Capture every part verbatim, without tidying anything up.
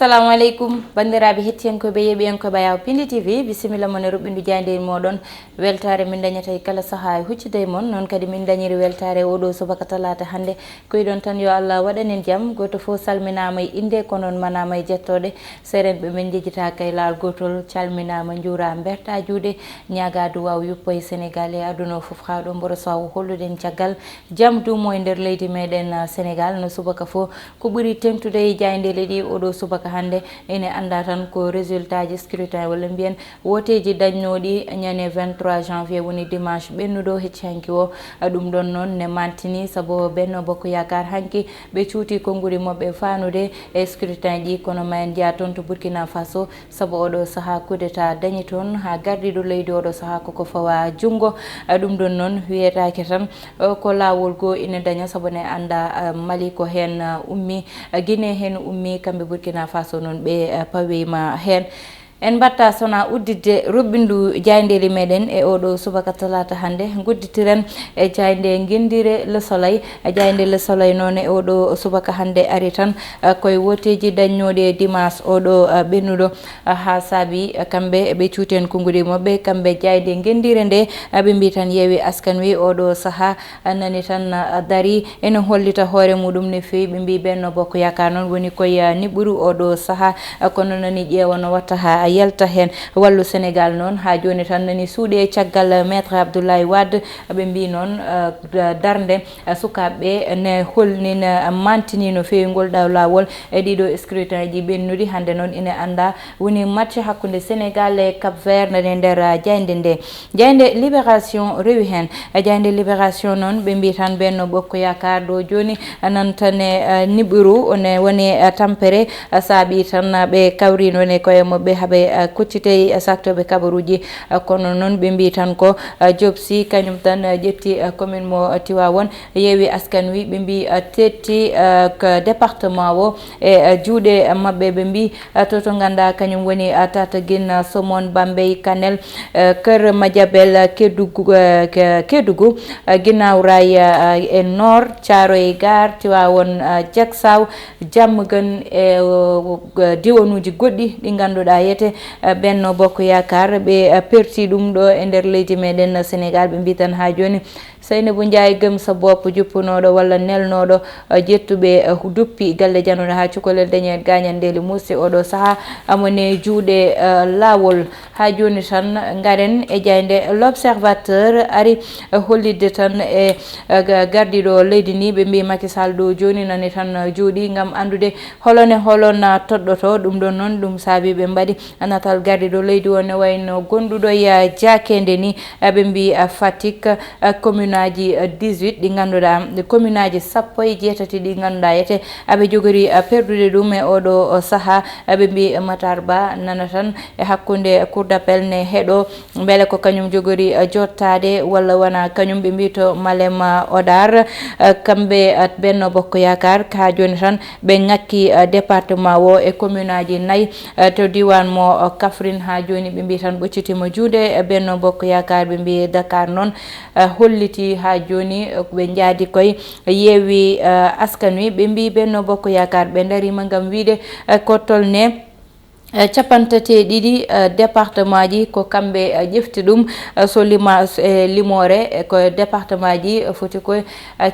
Assalamu aleykum, banndiraaɓe hettiyankooɓe, yeeɓiyankooɓe Ayaw Pindi T V, bisimilla mon e ruɓɓindu jaaynde e mooɗon. Weltaare min dañata e kala sahaa e huccude e mon, noon kadi min dañiri weltaare e oɗo subaka talaata hannde. Ko yiɗon tan yo Allah waɗan en jam. Gooto fof salminaama e innde, ko noon manaama e jettooɗe. Seerenɓe men njejjitaaka e laawol gootol, calminaama, njuuraa, mbertaa juuɗe, ñaagaa duwaaw yuppo e Senegaal e aduna o fof, haa ɗo mboro sawo holluɗen caggal jam duumo e nder leydi meɗen, ah, Senegaal. No subaka fof, ko ɓuri teŋtude e jaayndeele ɗi oɗo subaka hannde, ene anndaa tan ko résultat ji scrutin walla mbiyen wooteeji dañnooɗi ñande vingt-trois janvier, woni dimanche ɓennuɗo hecci hanki o. Ah, ɗum ɗon noon ne mantini, sabu Benno Bokk Yaakaar hanki ɓe cuuti konnguɗi maɓɓe faanude e scrutin ji, kono ma en njiya toon to Burkina Faso, sabu oɗo sahaa coup d'État dañi toon, haa gardiiɗo leydi oɗo sahaa koko fawa junngo. Ah, ɗum ɗon noon wiyetaake tan, ah, ko laawol goo ina daña, sabu ne anndaa, ah, Mali ko heen, ah, ummi, ah, Guinée heen ummi, kamɓe Burkina Faso noon ɓe, ah, pawiima heen. En mbaɗta sona udditde ruɓɓindu jaayndeeli meɗen e oɗo subaka talaata hannde, ngudditiren e jaaynde ngenndire Le Soleil. Jaaynde Le Soleil noon e oɗo subaka hannde ari tan, ah, koye wooteeji dañnooɗi e dimanche oɗo, ah, ɓennuɗo, ah, haa saabi, ah, kamɓe ɓe cuuti heen konnguɗi maɓɓe, kamɓe jaaynde ngenndire nde, ah, ɓe mbi tan Yewwi Askan Wi oɗo sahaa, ah, nani tan, ah, darii, ene hollita hoore muɗum no feewi. Ɓe mbi Benno Bokk Yaakaar noon woni koye, ah, niɓɓuru oɗo sahaa, ah, kono nani ƴeewa no watta haa yalta heen. Wallu Senegaal noon haa jooni tan nani suuɗe caggal Maître Abdoulaye Wade, ɓe mbi noon, ah, da-, darnde, ah, sukaaɓe ne holnina, ah, mantini no feewi ngol ɗaw laawol e ɗiɗo scrutin ji ɓennuɗi. Hannde noon ina anndaa woni match hakkunde Senegaal e Cap Vert nani nder, ah, jaaynde nde. Jaaynde Libération rewi heen. E jaaynde Libération noon ɓe mbi tan Benno Bokk Yaakaar ɗo jooni nantane, eh, niɓɓuru, one woni, eh, tampere, eh, saaɓi tan, eh, ɓe kawri woni koye maɓɓe haɓe, eh, kuccitey, eh, saktooɓe kabaruuji. Eh, kono noon ɓe mbi tan ko, eh, Diop Sy kañum tan, eh, ƴetti, eh, commune mo, eh, Tivaouane. Yewwi Askan Wi ɓe mbi, eh, tetti, eh, ko département o e, eh, juuɗe maɓɓe. Ɓe mbi, eh, to, to nganndaa kañum woni, eh, Tataguine, eh, Somone, Bambey, Kanel, eh, Kër Madiabel, eh, Kédougou, eh, Ke-, Kédougou, eh, Guinaw Rail, eh, e Nord, Thiaroye Gare, Tivaouane, eh, Diacksao, Diamaguène e, eh, diwanuuji goɗɗi ɗi ngannduɗaa yete, eh, Benno Bokk Yaakaar ɓe, eh, perti ɗum ɗo e nder leydi meɗen Senegaal. Ɓe mbi tan haa jooni Seynabou Ndiaye gëm sa bopp juppunooɗo walla nelnooɗo, eh, ƴettuɓe, eh, duppi galle janooɗo haa cukalel dañi heen gaañandeeli muusde oɗo sahaa, amo ne juuɗe, eh, laawol. Haa jooni tan ngaren e jaaynde L'Observateur ari, eh, hollitde tan e, eh, ga-, gardiiɗo leydi ni, ɓe mbi Macky Sall ɗo jooni nani tan, eh, jooɗi ngam anndude holone holon, eh, toɗɗoto. Ɗum ɗon noon ɗum saabi ɓe mbaɗi natal gardiiɗo leydi o ne wayno gonduɗo ya jaakeende ni, eh, ɓe mbi, eh, Fatick, eh, commune aji, eh, dix-huit ɗi ngannduɗaa, commune aji sappo e jeetati ɗi ngannduɗaa yete aɓe jogori, eh, perdude ɗum e oɗo, eh, sahaa. Eh, ɓe mbi, eh, Matar Ba nana tan e hakkunde Cour d'appel ne heɗo mbele ko kañum jogori, eh, jottaade walla wona kañum. Ɓe mbi to Malem, eh, Hodar, eh, kamɓe, eh, Benno Bokk Yaakaar haa jooni tan ɓe ŋakki, eh, département o e commune aji nayi, eh, to diiwaan mo, eh, Kaffrine. Haa jooni ɓe mbi tan ɓoccitiima juuɗe, eh, Benno Bokk Yaakaar. Ɓe mbi Dakar noon, eh, holliti haa jooni, eh, ɓe njaadi koye Yewwi, eh, Askan Wi. Ɓe mbi Benno Bokk Yaakaar ɓe ndariima ngam wiide, eh, ko tolne, eh, capantati e ɗiɗi, eh, département ji ko kamɓe, eh, ƴefti ɗum, eh, so lima, eh, limoore, eh, ko département ji, eh, foti ko, eh,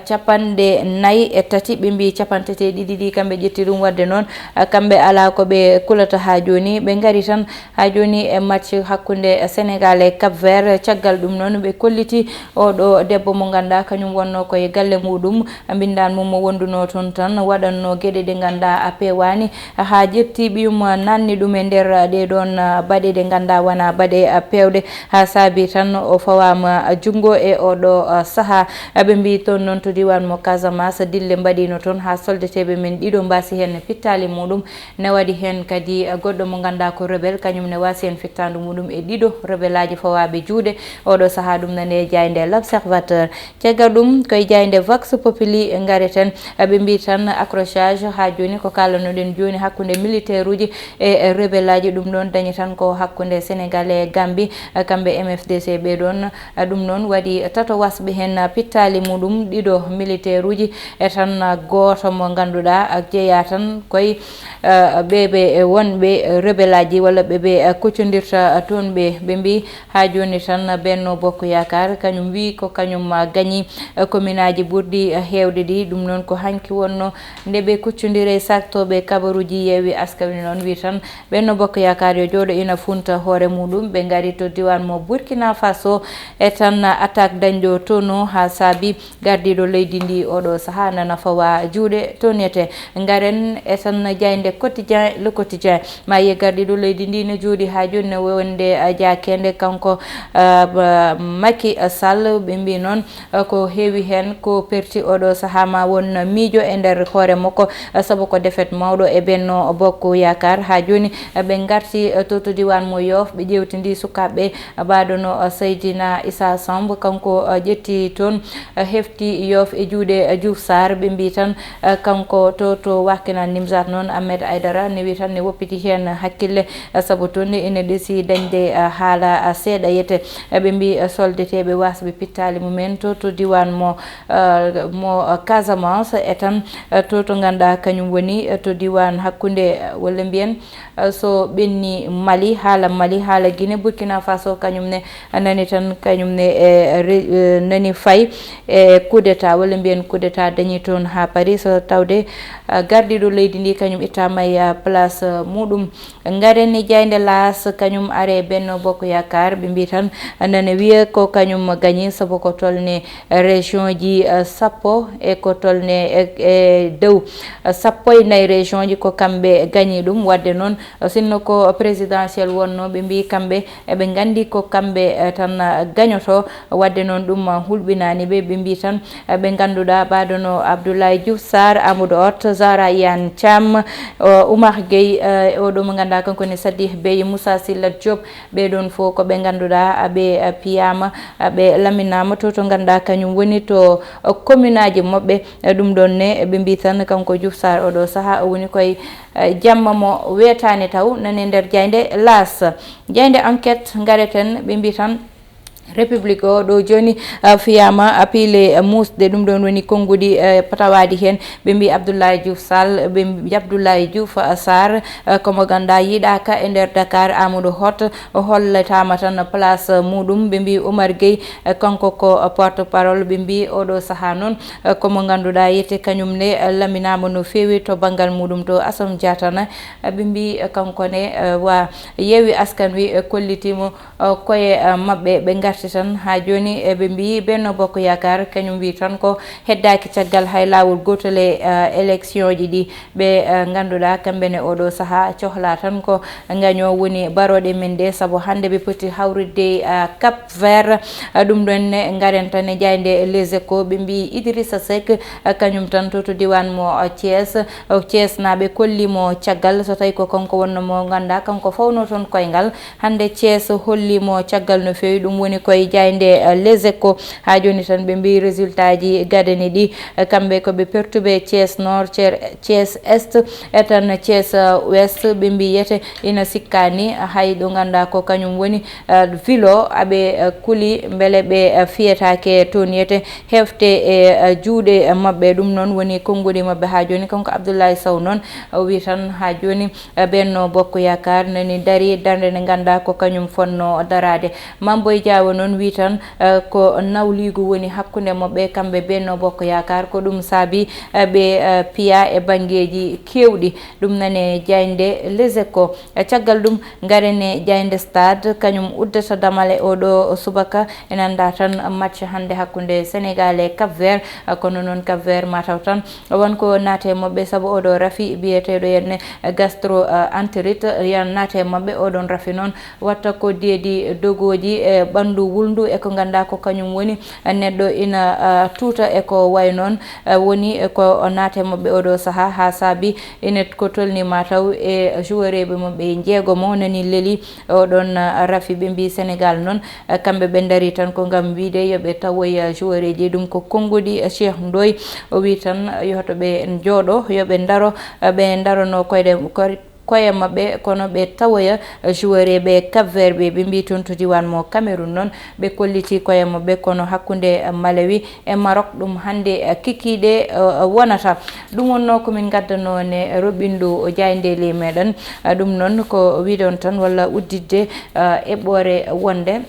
capanɗe nayi e tati. Ɓe mbi capantati e ɗiɗi ɗi kamɓe ƴetti ɗum, waɗde noon, eh, kamɓe alaa ko ɓe kulata haa jooni. Ɓe ngari tan haa jooni e match hakkunde Senegaal e Cap Vert. Caggal ɗum noon ɓe kolliti oɗo debbo mo ngannduɗaa kañum wonnoo koye galle muɗum, mbinndaan mum mo wondunoo toon tan waɗannoo geɗe ɗe ngannduɗaa a peewaani, haa ƴetti ɓiyum nanni ɗum e nder ɗee ɗoon baɗe ɗe ngannduɗaa wonaa baɗe peewɗe, haa saabi tan o fawaama junngo e oɗo sahaa. Ɓe mbi toon noon to diiwaan mo Casamance, dille mbaɗiino toon haa soldateeɓe men ɗiɗo mbaasi heen pittaali muɗum. Ne waɗi heen kadi, eh, goɗɗo mo ngannduɗaa ko rebel, kañum ne waasi heen fittaandu muɗum e ɗiɗo rebelaaji fawaaɓe juuɗe. Oɗo sahaa ɗum nani e jaaynde L'Observateur. Caggal ɗum koye jaaynde Vox Populi ngareten. Eh, ɓe mbi tan accrochage haa jooni ko kaalanoɗen jooni hakkunde militaire uji e, eh, rebelaaji. Ɗum ɗoon dañi tan ko hakkunde Senegal e Gambi, kamɓe M F D C ɓee ɗoon. Ɗum noon waɗi tato wasɓe heen pittaali muɗum ɗiɗo militeeruuji e tan gooto mo ngannduɗaa jeyaa tan koye ɓe ɓe wonɓe rebelaaji walla ɓe ɓe kuccondirta toon ɓe. Ɓe mbii haa jooni tan Benno Bokk Yaakaar kañum wii ko kañum gañi kominaaji ɓurɗi heewde ɗi. Ɗum noon ko hanki wonno nde ɓe kuccondiri e saktooɓe kabaruuji Yewwi Askan Wi noon wii tan Benno Bokk Yaakaar yo jooɗo ina funta hoore muɗum. Ɓe ngari to diiwaan mo Burkina Faso e tan attaque dañɗo toon o haa saabi gardiiɗo leydi ndi oɗo sahaa nana fawa juuɗe toon. Ete ngaren e tan jaaynde Quotidien, Le Quotidien. Ma yiye gardiiɗo leydi ndi ne jooɗi haa jooni ne wonde, ah, jaakeende kanko, ah, ba-, Macky Sall. Ɓe mbii noon, ah, ko heewi heen ko perti oɗo sahaa ma won miijo e nder hoore makko, ah, sabu ko defet mawɗo e Benno Bokk Yaakaar. Haa jooni, ah, ɓe ngarti, ah, to, to diiwaan mo Yoof, ɓe ƴeewtidi sukaaɓe, ah, mbaɗono, ah, Seydina Issa Samb, kanko, ah, ƴetti toon, ah, hefti Yoof e juuɗe, ah, Diouf Sarr. Ɓe mbii tan, ah, kanko to, to Wakhinane Nimzatt noon, Ahmed Aidara ne wii tan ne woppiti heen hakkille, ah, sabu toon ne ina ɗesi dañde, ah, haala, ah, seeɗa yete. Ah, ɓe mbii, ah, soldeteeɓe wasɓe pittaali mumen to, to diiwaan mo, ah, mo, ah, Casamance e tan, ah, to, to ngannduɗaa kañum woni, ah, to diiwaan hakkunde, ah, walla mbiyen, ah, so ɓenni Mali, haala Mali, haala Guinée, Burkina Faso, kañum ne nani tan, kañum ne e re-, eh, nani fay e coup d'état, walla mbiyen coup d'état dañi toon haa Paris, so tawde, ah, gardiiɗo leydi ndi kañum ittaama e, ah, place, ah, muɗum. Ngaren e jaaynde L'As, kañum are Benno Bokk Yaakaar, ɓe mbii tan nana wiya ko kañum gañi, sabu ko tolne région ji, eh, sappo e ko tolne e, e dow, eh, sappo e nayi région ji ko kamɓe gañi ɗum. Wadde noon, eh, sinno ko présidentiel wonno, ɓe mbii kamɓe eɓe nganndi ko kamɓe, eh, tan, eh, gañoto. Wadde noon ɗum, eh, hulɓinaani ɓe. Ɓe mbii tan, eh, ɓe ngannduɗaa mbaɗono Abdoulaye Diouf Sarr, Amadou Hott, Zahra Iyane Thiam, eh, Oumar Gueye, eh, oɗo mo ngannduɗaa kanko ne Sadikh Bèye, Moussa Sylla Diop, ɓee ɗoon fof ko ɓe ngannduɗaa, ah, ɓe, ah, piyaama, ah, ɓe laminaama to, to ngannduɗaa kañum woni to, ah, commune aji maɓɓe. Eh, ɗum ɗoon ne, ɓe mbii tan kanko Diouf Sarr oɗo sahaa o woni koye, eh, jamma mo weetaani taw, nani e nder jaaynde L'As. Jaaynde Enquête ngareten, ɓe mbii tan République o ɗo jooni, ah, fiyaama, ah, piile, ah, muusɗe, ɗum ɗoon woni konnguɗi, eh, patawaaɗi heen. Ɓe mbii Abdoulaye Diouf Sall, ɓe mbii Abdoulaye Diouf, ah, Sarr, ah, ko mo ngannduɗaa yiɗaaka e nder Dakar. Amadou Hott o holletaama tan place muɗum. Ɓe mbii Oumar Gueye, ah, kanko ko, ah, porte parole. Ɓe mbii oɗo sahaa noon, ah, ko mo ngannduɗaa yete kañum ne, ah, laminaama no feewi to banngal muɗum to Assome Diatana. Ah, ɓe mbii, ah, kanko ne, ah, wa Yewwi Askan Wi, ah, kolliti mo, ah, koye, ah, maɓɓe. Ɓe ngarti tan haa jooni, eɓe mbii Benno Bokk Yaakaar kañum wii tan ko heddaaki caggal hay laawol gootol e, ah, élection ji ɗi. Ɓe, ah, ngannduɗaa kamɓe ne oɗo sahaa cohlaa tan ko ngaño woni barooɗe men ɗe, sabu hannde ɓe poti hawritde, ah, Cap Vert. Ah, ɗum ɗoon ne ngaren tan e jaaynde Les Échos, ɓe mbii Idrissa Seck, ah, kañum tan to, to diiwaan mo, ah, Thiès. Ah, Thiès naaɓe kolli mo caggal, so tawi ko kanko wonno mo ngannduɗaa kanko fawno toon koyngal. Hannde Thiès holliimo caggal no feewi, ɗum woni koye jaaynde, eh, Les Échos. Haa jooni tan ɓe mbii résultat ji gadani ɗi, eh, kamɓe ko ɓe pertuɓe Thiès Nord, Thier-, Thiès Est, e tan Thiès, eh, Ouest. Ɓe mbii yete ina sikkaani hay ɗo ngannduɗaa ko kañum woni, eh, ville o, aɓe, eh, kuli mbele ɓe, eh, fiyetaake toon yete hefte e, eh, juuɗe maɓɓe. Ɗum noon woni konnguɗi maɓɓe haa jooni. Kanko Abdoulaye Sow noon o wii tan haa jooni, eh, Benno Bokk Yaakaar nani darii darnde nde ngannduɗaa ko kañum fotnoo daraade. Mame Boye Diao noon wii tan, eh, ko nawliigu woni hakkunde maɓɓe kamɓe Benno Bokk Yaakaar, ko ɗum saabii, eh, ɓe, eh, piyaa e banngeeji keewɗi. Ɗum nani e jaaynde Les Échos. Eh, caggal ɗum, ngaren e jaaynde Stade, kañum uddata damal e oɗo subaka, en anndaa tan match hannde hakkunde Sénégal e Cap Vert, eh, kono noon Cap Vert mataw tan won ko naate maɓɓe, sabu oɗo rafi biyeteeɗo henne gastro, eh, entérite, yana naate maɓɓe. Oɗon rafi noon watta ko deedi dogooji e ɓanndu wulndu e ko ngannduɗaa ko kañum woni neɗɗo ina, eh, tuuta e ko wayi noon, eh, woni ko naate maɓɓe oɗo sahaa, haa saabi ina ko tolni mataw e joueureɓe maɓɓe jeegomo nani leli oɗon, eh, rafi. Ɓe mbii Sénégal noon, eh, kamɓe ɓe ndarii tan ko ngam wiide yo ɓe tawoy, eh, joueureji, ɗum ko konnguɗi, eh, Cheikh Ndoye. O wii tan, eh, yo hoto ɓe njooɗo, yo ɓe ndaro, eh, ɓe ndarano koyɗe, koy-, koye maɓɓe, kono ɓe tawoya joueur ɓe Cap Vert ɓe, ɓe mbi toon to diwan mo Cameroun noon, ɓe kolliti koye maɓɓe, kono hakkunde Malawi e Maroc, ɗum hannde kikiiɗe wonata. Ɗum wonno ko min ngaddanoo ne roɓɓindu jaayndeeli meɗen. Ɗum noon ko wiɗon tan walla udditde eɓɓoore wonde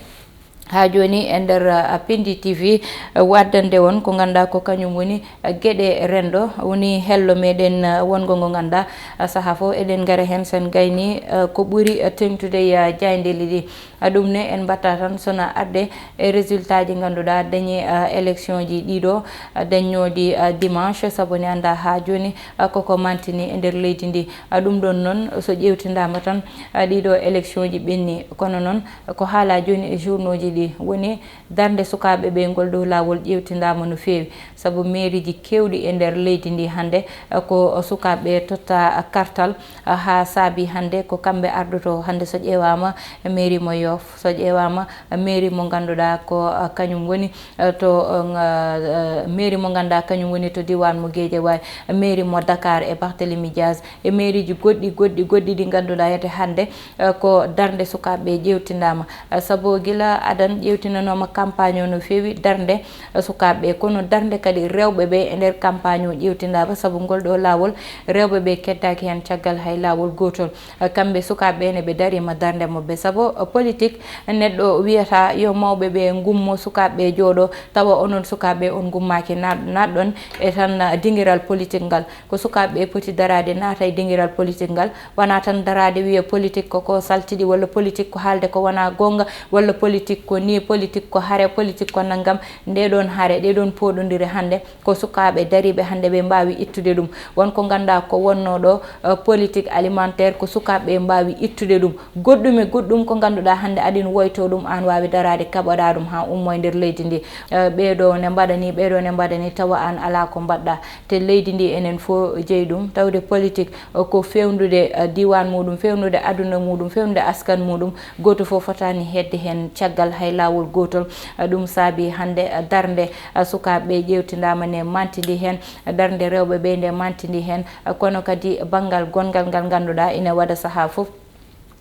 haa jooni e nder, ah, Pindi T V, ah, waddande on ko ngannduɗaa ko kañum woni, ah, geɗe renndo, woni hello meɗen, ah, wongo ngo ngannduɗaa, ah, sahaa fof eɗen ngara heen sen gayni, ah, ko ɓuri, ah, teeŋtude e, ah, jaayndeeli ɗi. Ah, ɗum ne en mbaɗta tan sona arde e résultat ji ngannduɗaa dañi, ah, élection ji ɗiɗo, ah, dañnooɗi, ah, dimanche, sabu ne anndaa haa jooni, ah, koko mantini e nder leydi ndi. Ah, ɗum ɗoon noon so ƴeewtindaama tan, ah, ɗiɗo élection ji ɓenni, kono noon ko haalaa jooni e journaux ji ɗi woni darnde sukaaɓe ɓe ngol ɗo laawol ƴeewtindaama no feewi, sabu meeriiji keewɗi e nder leydi ndi hannde, eh, ko sukaaɓe totta kartal, eh, haa saabi hannde ko kamɓe ardoto hannde so ƴeewaama meeri mo Yoff, so ƴeewaama meeri mo ngannduɗaa ko, eh, kañum woni, eh, to, eh, nga-, eh, meeri mo ngannduɗaa kañum woni to diiwaan mo Guédiawaye, meeri mo Dakar e Barthélémy Dias, e meeriiji goɗɗi, goɗɗi, goɗɗi ɗi ngannduɗaa yete hannde, eh, ko darnde sukaaɓe ƴeewtindaama. Eh, sabu gila adan ƴeewtinanooma campagne o no feewi darnde, eh, sukaaɓe, kono darnde kadi rewɓe ɓe e nder campagne o ƴeewtindaama, sabu ngol ɗo laawol rewɓe ɓe keddaaki heen caggal hay laawol gootol. Eh, kamɓe sukaaɓe ɓe ne ɓe dariima darnde maɓɓe, sabu, eh, politique neɗɗo wiyata yo mawɓe ɓe ngummo, sukaaɓe ɓe jooɗo, tawa onon sukaaɓe on ngummaaki, na-, naatɗon e tan, eh, dingiral politique ngal. Ko sukaaɓe ɓe poti daraade naata e dingiral politique ngal, wonaa tan daraade wiya politique ko ko saltiɗi, walla politique ko haalde ko wonaa goonga, walla politique ko nii, politique ko hare, politique ko nanngam. Nde ɗoon hare, ɗe ɗoon pooɗondire hannde, ko sukaaɓe dariiɓe hannde ɓe mbaawi ittude ɗum. Won ko ngannduɗaa ko wonnoo ɗo, eh, politique alimentaire, ko sukaaɓe ɓe mbaawi ittude ɗum. Goɗɗum e goɗɗum ko ngannduɗaa hannde aɗin woytoo ɗum, aan waawi daraade kaɓoɗaa ɗum haa ummoo e nder leydi ndi. Eh, ɓee ɗo ne mbaɗa nii, ɓee ɗo ne mbaɗa nii, tawa aan alaa ko mbaɗɗaa. Te leydi ndi enen fof jeyi ɗum, tawde politique, eh, ko fewndude, eh, diiwaan muɗum, fewndude aduna muɗum, fewndude askan muɗum. Gooto fof fotaani hedde heen caggal hay laawol gootol. Eh, ɗum saabi hannde, eh, darnde, eh, sukaaɓe ɓe ƴeewtindaama ne mantidi heen, eh, darnde rewɓe ɓe nde mantidi heen, eh, kono kadi banngal gonngal ngal ngannduɗaa ina waɗa sahaa fof.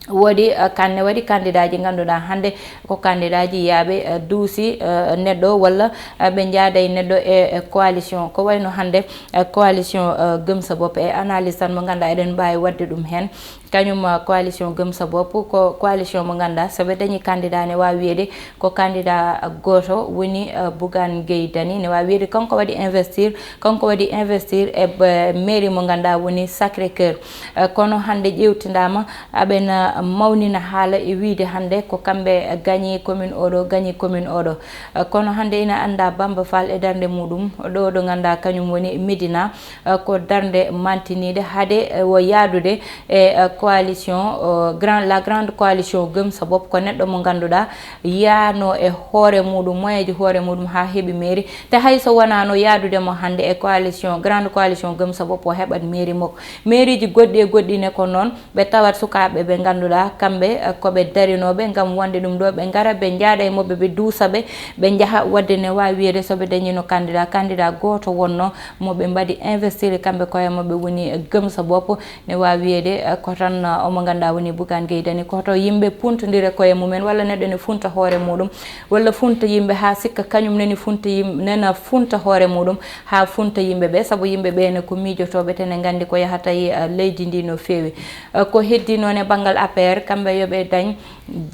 Woodi, eh, kanne waɗi kandidaaji ngannduɗaa hannde ko kandidaaji yaaɓe, eh, duusi, eh, neɗɗo walla, eh, ɓe njaada e neɗɗo e, e coalition. Ko wayno hannde, eh, coalition, eh, Gëm Sa Bopp e analyse tan mo ngannduɗaa eɗen mbaawi waɗde ɗum heen. Kañum, eh, coalition Gëm Sa Bopp ko coalition mo ngannduɗaa so ɓe dañi candidat ne waawi wiyeede ko candidat gooto woni, eh, Bougane Gueye Dany. Ne waawi wiyeede kanko waɗi investir, kanko waɗi investir e, eh, mairie mo ngannduɗaa woni Sacré Cœur. Eh, kono hannde ƴeewtindaama aɓena mawnina haala e wiyde hannde ko kamɓe gañi commune oɗo, gañi commune oɗo. Eh, kono hannde ina anndaa Bamba Fall e darnde muɗum, ɗo ɗo ngannduɗaa kañum woni Médina, eh, ko darnde mantiniide hade, eh, o yaadude e, eh, coalition, eh, grand, la grande coalition Gëm Sa Bopp, ko neɗɗo mo ngannduɗaa yaano e hoore muɗum, moyeeji hoore muɗum haa heɓi mairie. Te hay so wonaano yaadude mo hannde e coalition, grande coalition Gëm Sa Bopp, o heɓat mairie makko. Mairieji goɗɗi e goɗɗi ne ko noon, ɓe tawat sukaaɓe ɓe ngannduɗaa kamɓe, eh, ko ɓe darinooɓe ngam wonde ɗum ɗo, ɓe ngara, ɓe njaada e maɓɓe, ɓe duusa ɓe, ɓe njaha. Waɗde ne waawi wiyeede so ɓe dañino candidat, candidat gooto wonno mo ɓe mbaɗi investir kamɓe koye maɓɓe woni Gëm Sa Bopp. Ne waawi wiyeede, eh, ko tan, eh, omo ngannduɗaa woni Bougane Gueye Dany, ko to yimɓe puntondire koye mumen, walla neɗɗo ne funta hoore muɗum, walla funta yimɓe haa sikka kañum nani funta yim-, nena funta hoore muɗum, haa funta yimɓe ɓe, sabu yimɓe ɓe ne ko miijotooɓe, te ne nganndi ko yahata e, eh, leydi ndi no feewi. Eh, ko heddi noon e banngal A P R, kamɓe yo ɓe dañ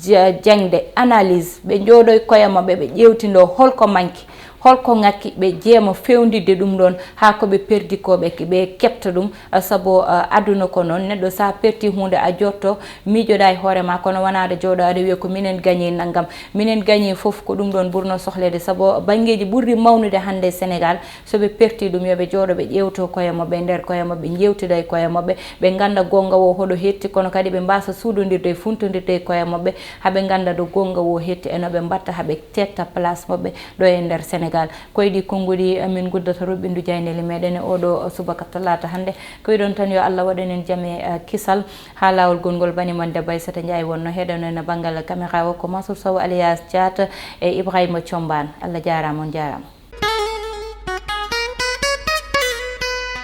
ja-, jaŋde, analyse, ɓe njooɗoy koye maɓɓe, ɓe ƴeewtindoo holko manki, holko ŋakki, ɓe jeema fewndidde ɗum ɗoon haa ko ɓe perdi ko ɓe, ɓe keɓta ɗum. Ah, sabu, ah, aduna ko noon, neɗɗo so a perti huunde a jotto, miijoɗaa e hoore ma, kono wonaa aɗa jooɗo aɗa wiya ko minen gañi nanngam, minen gañi fof, ko ɗum ɗoon ɓurno sohleede, sabu banngeeji ɓurɗi mawnude hannde e Sénégal, so ɓe perti ɗum yo ɓe jooɗo ɓe ƴeewto koye maɓɓe, nder koye maɓɓe, njeewtida e koye maɓɓe, ɓe ngannda goonga o hoɗo hetti, kono kadi ɓe mbaasa suuɗondirde e funtondirde e koye maɓɓe, haa ɓe ngannda ɗo goonga o hetti e no ɓe mbaɗta haa ɓe teetta place maɓɓe ɗo e nder Sénégal. Ko e ɗi konnguɗi min nguddata roɓɓindu jaayndeeli meɗen e oɗo subaka talaata hannde. Ko wiɗon tan yo Allah waɗan en jam e, eh, kisal. Haa laawol gongol bani mon debbo Aissata Ndiaye wonno heɗano en banngal caméra o ko Mansour Sow alias Thiat e Ibrahima Thiombane. Allah jaaraama, on jaaraama.